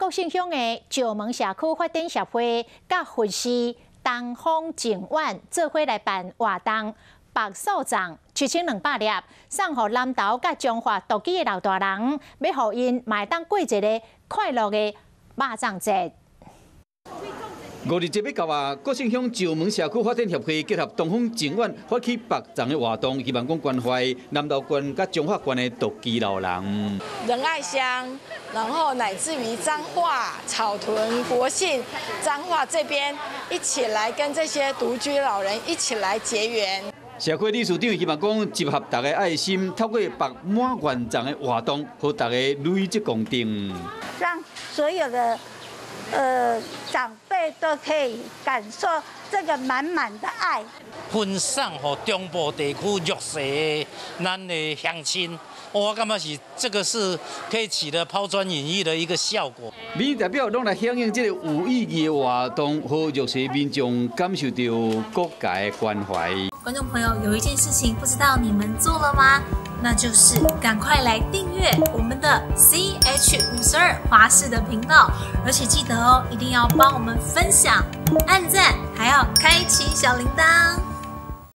國姓鄉的石門社區發展協會佮佛寺東方淨苑做伙來辦活動，白素粽7200粒，送予南投佮彰化獨居的老大人，欲予𪜶嘛會當過一个快樂的肉粽節。五日節欲到啊，國姓鄉石門社區發展協會結合東方淨苑發起白粽的活動，希望講關懷南投縣佮彰化縣的獨居老人。仁愛鄉，然後乃至於彰化、草屯、國姓、彰化這邊，一起來跟這些獨居老人一起來結緣。社區理事長希望講集合大家愛心，透過白滿願粽的活動，予大家累積功德，讓所有的長輩都可以感受這個滿滿的愛，分送予中部地區弱勢的咱的鄉親，我感覺是這個是可以起到拋磚引玉的一個效果。民意代表攏來響應這個有意義的活動，予弱勢民眾感受著國家的關懷。觀眾朋友，有一件事情不知道你們做了嗎？那就是趕快來訂閱我們的 CH52華視的頻道，而且記得哦，一定要幫我們分享、按讚，還要開啟小鈴鐺。